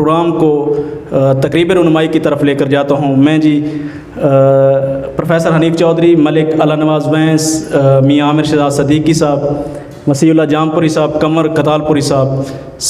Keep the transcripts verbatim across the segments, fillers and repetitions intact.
پروگرام کو تقریب رونمائی کی طرف لے کر جاتا ہوں میں جی۔ پروفیسر حنیف چوہدری، ملک اللہ نواز وینس، میاں عامر شہزاد صدیقی صاحب، مسیح اللہ جام پوری صاحب، قمر قتال پوری صاحب،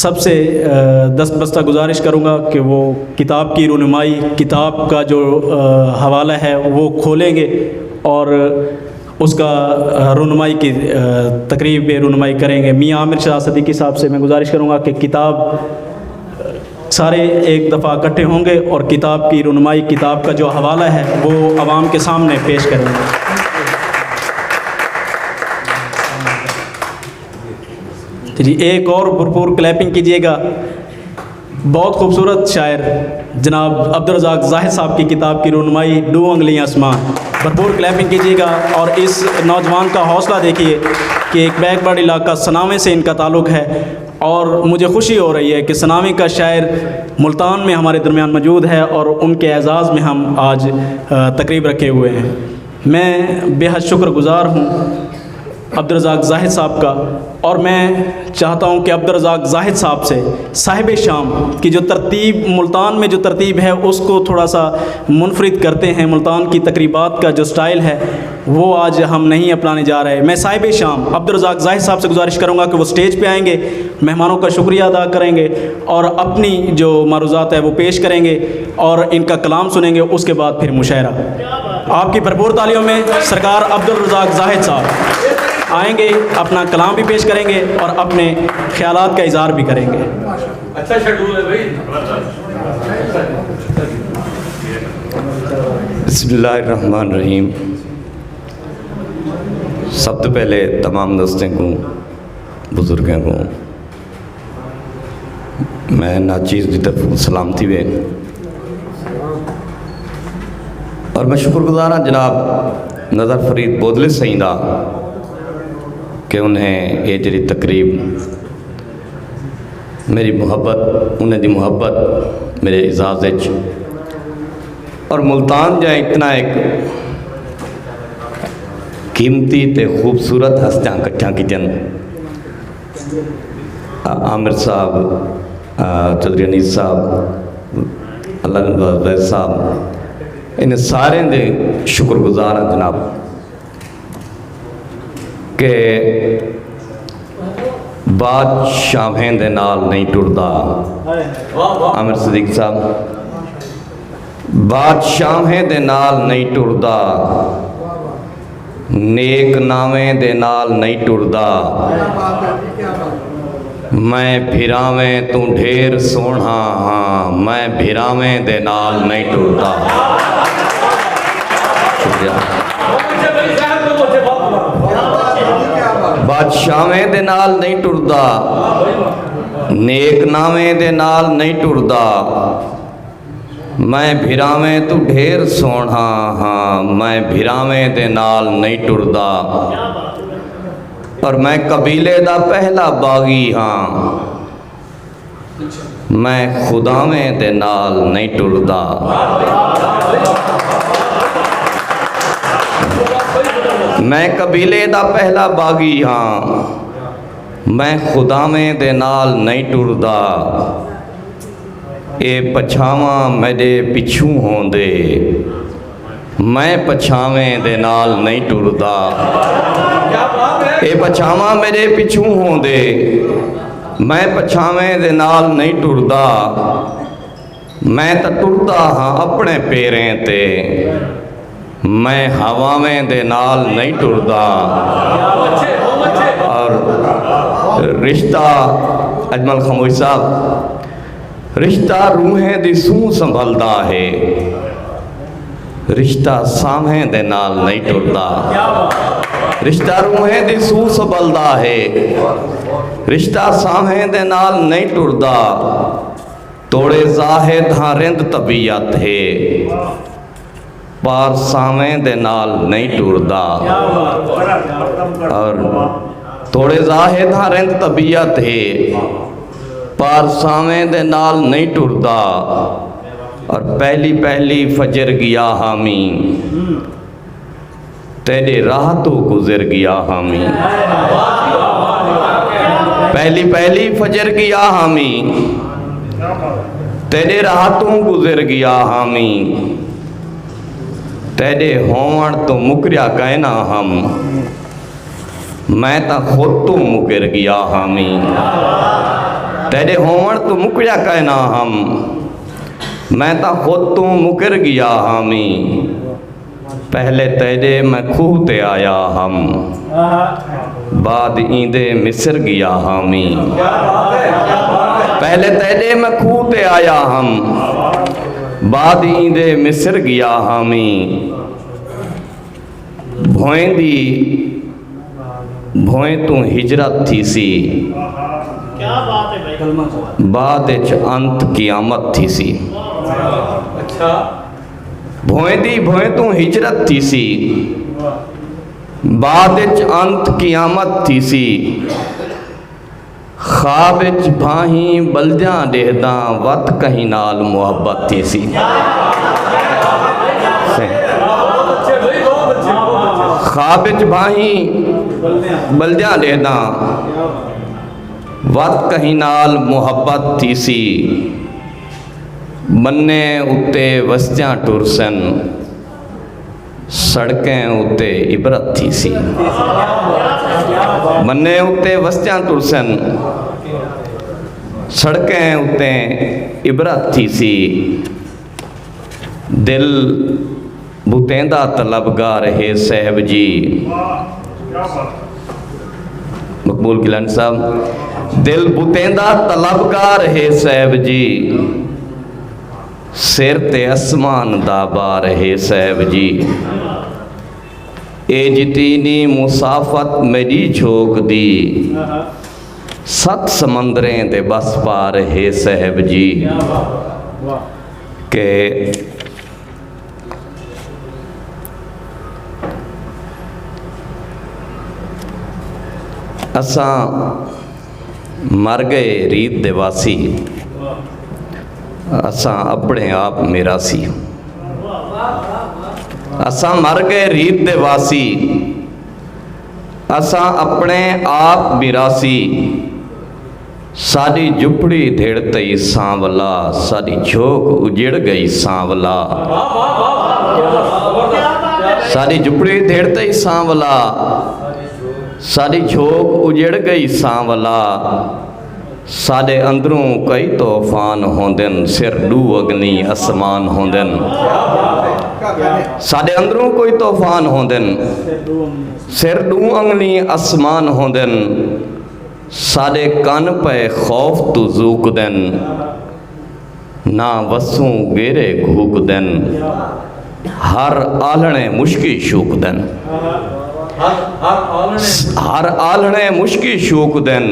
سب سے دست بستہ گزارش کروں گا کہ وہ کتاب کی رونمائی، کتاب کا جو حوالہ ہے وہ کھولیں گے اور اس کا رونمائی کی تقریب رونمائی کریں گے۔ میاں عامر شہزاد صدیقی صاحب سے میں گزارش کروں گا کہ کتاب، سارے ایک دفعہ اکٹھے ہوں گے اور کتاب کی رونمائی، کتاب کا جو حوالہ ہے وہ عوام کے سامنے پیش کریں گے۔ جی، ایک اور بھرپور کلیپنگ کیجیے گا۔ بہت خوبصورت شاعر جناب عبدالرزاق زاہد صاحب کی کتاب کی رونمائی، ڈو انگلیاں اسمان۔ بھرپور کلیپنگ کیجیے گا اور اس نوجوان کا حوصلہ دیکھیے کہ ایک بیک ورڈ علاقہ سناویں سے ان کا تعلق ہے، اور مجھے خوشی ہو رہی ہے کہ سناویں کا شاعر ملتان میں ہمارے درمیان موجود ہے اور ان کے اعزاز میں ہم آج تقریب رکھے ہوئے ہیں۔ میں بے حد شکر گزار ہوں عبدالرزاق زاہد صاحب کا، اور میں چاہتا ہوں کہ عبدالرزاق زاہد صاحب سے صاحب شام کی جو ترتیب، ملتان میں جو ترتیب ہے، اس کو تھوڑا سا منفرد کرتے ہیں۔ ملتان کی تقریبات کا جو سٹائل ہے، وہ آج ہم نہیں اپنانے جا رہے۔ میں صاحب شام عبدالرزاق زاہد صاحب سے گزارش کروں گا کہ وہ سٹیج پہ آئیں گے، مہمانوں کا شکریہ ادا کریں گے اور اپنی جو معروضات ہے وہ پیش کریں گے اور ان کا کلام سنیں گے، اس کے بعد پھر مشاعرہ۔ آپ کی بھرپور تالیوں میں سرکار عبدالرزاق زاہد صاحب آئیں گے، اپنا کلام بھی پیش کریں گے اور اپنے خیالات کا اظہار بھی کریں گے۔ اچھا شیڈول ہے بھائی۔ بسم اللہ الرحمن الرحیم۔ سب توں پہلے تمام دوستیں کوں، بزرگیں کوں میں ناچیز دی طرفوں سلام تھیوے، اور میں شکر گزار ہاں جناب نظر فرید بودلے سئیں دا کہ انہیں یہ جڑی تقریب میری محبت، انہیں دی محبت میرے اعزاز اچ، اور ملتان جا اتنا ایک قیمتی تے خوبصورت ہستیاں کٹھیاں کیتیاں۔ عامر صاحب، چوہدری انیس صاحب، اللہ نواز زید صاحب، انہیں سارے دے شکر گزار ہاں جناب۔ کہ بادشاہیں دے نال نہیں ٹردا۔ عامر صدیق صاحب، بادشاہیں دے نال نہیں ٹردا، نیک ناویں دے نال نہیں ٹردا۔ میں بھراویں توں ڈھیر سوہݨا ہاں، میں بھراویں دے نال نئیں ٹردا۔ شکریہ۔ بادشاہویں دے نال نئیں ٹردا، نیک ناویں دے نال نئیں ٹردا۔ میں بھراویں توں ڈھیر سوہݨا ہاں، میں بھراویں دے نال نئیں ٹردا۔ اور میں قبیلے دا پہلا باغی ہاں، میں خداویں دے نال نئیں ٹردا۔ میں قبیلے دا پہلا باغی ہاں، میں خداویں دے نال نئیں ٹردا۔ اے پچھاواں میݙے پچھوں ہوندے، میں پچھاویں دے نال نئیں ٹردا۔ اے پچھاواں میݙے پچھوں ہوندے، میں پچھاویں دے نال نئیں ٹردا۔ میں تاں ٹردا ہاں اپݨے پیریں تے، میں ہواویں دے نال نئیں ٹردا۔ اور رشتہ، اجمل خموش صاحب، رشتہ روحیں دی سونہہ سنبھلدا ہے، رشتہ سانویں دے نال نئیں ٹردا۔ رشتہ روحیں دی سونہہ سنبھلدا ہے، رشتہ سانویں دے نال نئیں ٹردا۔ توڑے زاہد ہاں رند طبیعت ہے، پر سانویں دے نال نئیں ٹردا۔ اور توڑے زاہد ہاں رند طبیعت ہے، پر سانویں دے نال نئیں ٹردا۔ اور پہلی پہلی فجر ڳیا ہامی، تیݙے راہ توں گزر ڳیا ہامی۔ پہلی پہلی فجر ڳیا ہامی، تیݙے راہ توں گزر ڳیا ہامی، تیݙے ہووݨ توں مکریا کائنا ہم۔ میں تاں خود توں مکر ڳیا ہامی، تیݙے ہووݨ توں مکریا کائنا ہم۔ میں تاں خود توں مکر ڳیا ہامی، پہلے تیݙے میں کھوہ تے آیا ہم، بعد ایندے مصر ڳیا ہامی۔ پہلے تیݙے میں کھوہ تے آیا ہم، بعد ایندے مصر ڳیا ہامی۔ بھوئیں دی، بھوئیں توں ہجرت تھیسی، بعد اچ انت قیامت تھیسی۔ بھوئیں دی، بھوئیں توں ہجرت تھیسی، بعد اچ انت قیامت تھیسی۔ خواب اچ بھانہیں ٻلدیاں ݙیہداں، وت کہیں نال محبت تھیسی۔ خواب اچ بھانہیں ٻلدیاں ݙیہداں، وت کہیں نال محبت تھیسی۔ بنیں اتے وستیاں ٹرسن، سڑکیں اتے عبرت تھیسی۔ بنیں اتے وستیاں ٹرسن، سڑکیں اتے عبرت تھیسی۔ دل بتیں دا طلبگار ہے صاحب جی۔ مقبول گیلانی صاحب، دل بتیں دا طلبگار ہے صاحب جی، سر تے اسمان دا بار ہے صاحب جی۔ اے جتینی مسافت میݙی جھوک دی، ست سمندریں دے بس پار ہے صاحب جی۔ کہ اساں مر ڳئے ریت دے واسی، اساں اپݨے آپ میراثی۔ اساں مر ڳئے ریت دے واسی، اساں اپݨے آپ میراثی۔ ساݙی جھپڑی دھڑ تئی سانولا، ساݙی جھوک اجڑ ڳئی سانولا۔ ساݙی جھپڑی دھڑ تئی سانولا، ساݙی جھوک اجڑ ڳئی سانولا۔ ساݙے اندروں کئی طوفان ہوندن، سر ݙو اڳلی اسمان ہوندن۔ ساݙے اندروں کوئی طوفان ہوندن، سر ݙو اڳلی اسمان ہوندن۔ ساݙے کن پئے خوف توں زوکدن، نہ وسوں ڳیرے گھوکدن۔ ہر آلھݨے مشکی شوکدن، ہر آلھݨے مشکی شوکدن۔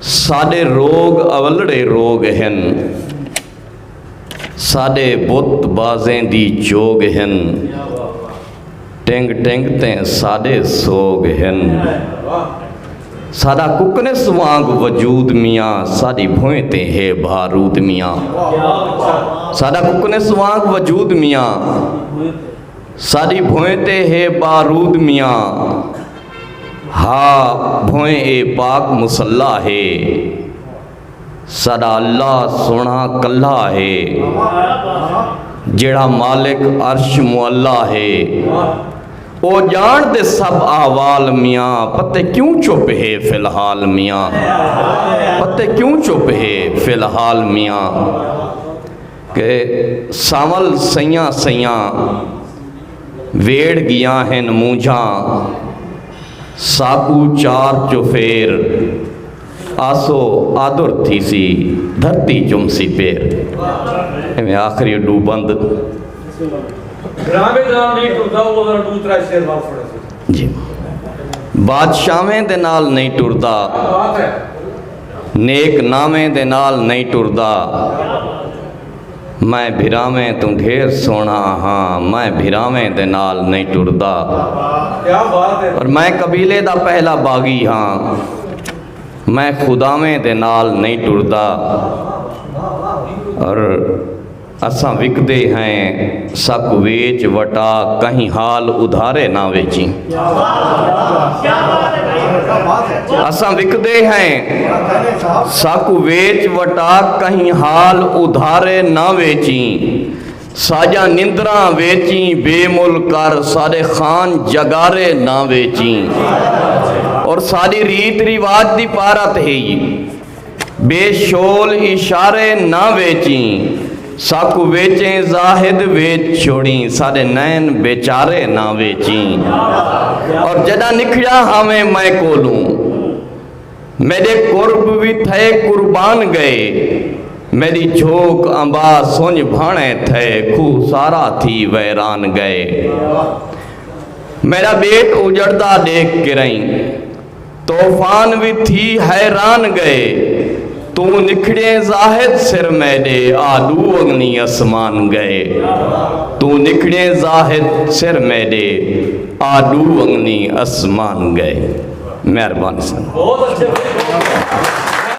ساݙے روڳ اولڑے روڳ ہن، ساݙے بت بازیں دی چوڳ ہن۔ ٹنگ ٹنگ تے ساݙے سوڳ ہن۔ ساݙا ککنس وانگ وجود میاں، ساݙی بھوئیں تے ہے بارود میاں۔ ساݙا ککنس وانگ وجود میاں، ساݙی بھوئیں تے ہے بارود میاں۔ ہا، بھوئیں اے پاک مصلی ہے، ساݙا اللہ سوہݨا کلھا ہے، جیڑھا مالک عرش معلی ہے۔ او ڄاݨدے سب احوال میاں، پتے کیوں چپ ہے فی الحال میاں، پتے کیوں چپ ہے فی الحال میاں۔ کہ سانول سئیاں سئیاں ویڑھ ڳیاں ہن مونجھاں، ساکوں چار چوفیر، آسو آدر تھیسی، دھرتی چمسی پیر۔ ایویں آخری ݙو بند۔ ڈرامے دا نہیں ٹردا، او ذرا ݙو ترے شعر واپس پڑھے۔ جی۔ بادشاہویں دے نال نہیں ٹردا، کیا بات ہے۔ نیک ناویں دے نال نہیں ٹردا۔ میں بھراویں توں ڈھیر سوہݨا ہاں، میں بھراویں دے نال نہیں ٹردا۔ کیا بات ہے۔ اور میں قبیلے دا پہلا باغی ہاں، میں خداویں دے نال نہیں ٹردا۔ اور اساں وکدے ہیں ساکوں ویچ وٹا، کہیں حال ادھارے نہ ویچیں۔ اساں وکدے ہیں، ساکوں ویچ وٹا کہیں حال ادھارے نہ ویچیں۔ ساجاں نندراں ویچیں، بے مل کر ساݙے خان جگارے نہ ویچیں۔ اور ساݙی ریت رواج دی پارت ہئی، بے شول اشارے نہ ویچیں۔ ساکوں ویچیں زاہد ویچ چھوڑیں، ساݙے نین بیچارے نہ ویچیں۔ اور جݙاں نکھڑیا ہاویں میں کولوں، میݙے قرب وی تھئے قربان ڳئے۔ میݙی جھوک امبا سنڄ بھاݨے تھئے، کھوہ سارا تھی ویران ڳئے۔ میݙا ٻیٹ اجڑدا ݙیکھ کرئیں، طوفان وی تھی حیران ڳئے۔ توں نکھڑیں زاہد سر میݙے، آ ݙو اڳنی اسمان ڳئے۔ توں نکھڑیں زاہد سر میݙے، آ ݙو اڳنی اسمان ڳئے۔ مہربانی سنگت۔